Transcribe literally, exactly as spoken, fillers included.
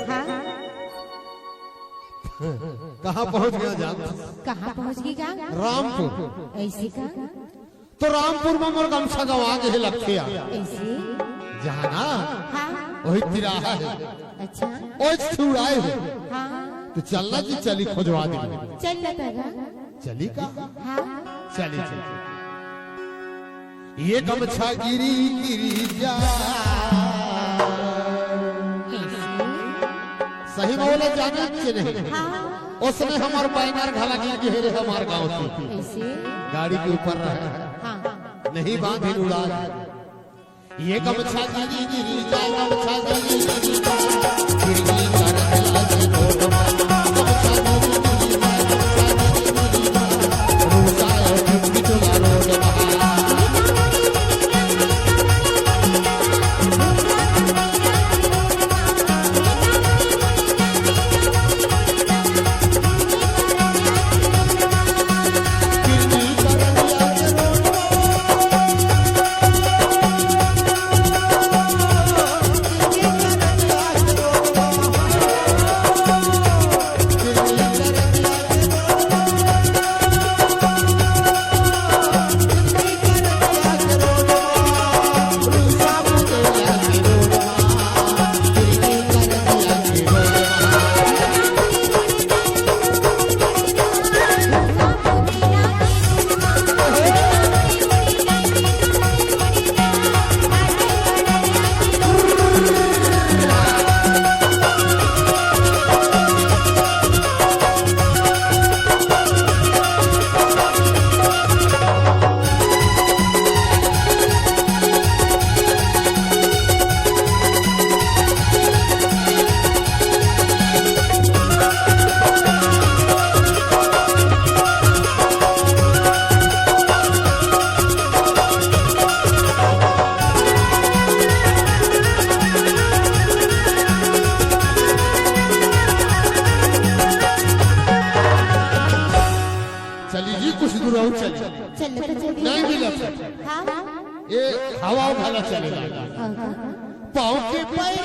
हाँ। कहाँ पहुँच गया जान? कहाँ पहुँच गई का? रामपुर। ऐसे का? तो रामपुर में मोर गमछा गवा गे हे लगथे यार। ऐसे? जहाँ ना? हाँ। वही तिराहा हे। अच्छा। ओइच छुड़ाए हे। हाँ। तो चलना जी, चली खोजवा दे। चल ना तरा। चली का? हाँ। चली, चली। ये गमछा गिरी गिरी जा। ऐसे? सही में ओला जाने के नहीं। हाँ। उसने हमार बैनर घला गिर गे रे हमार गाँव की। ऐसे? गाड़ी के ऊपर रहे। हाँ। नहीं बांधी उड़ा। ये गमछा गिरी गिरी जा, गमछा गिरी गिरी जा, गिरी गिरी जा, गमछा गिरी गिरी जा, गमछा गिरी गिरी जा, रूसा है, टुकड़ी चोला रोड बहा। चली जी, कुछ दूर अउ चली। चल, तो चली। नहीं मिलत। हाँ। ये हवा भला चले लगा। हाँ, हाँ। पाँव के पैर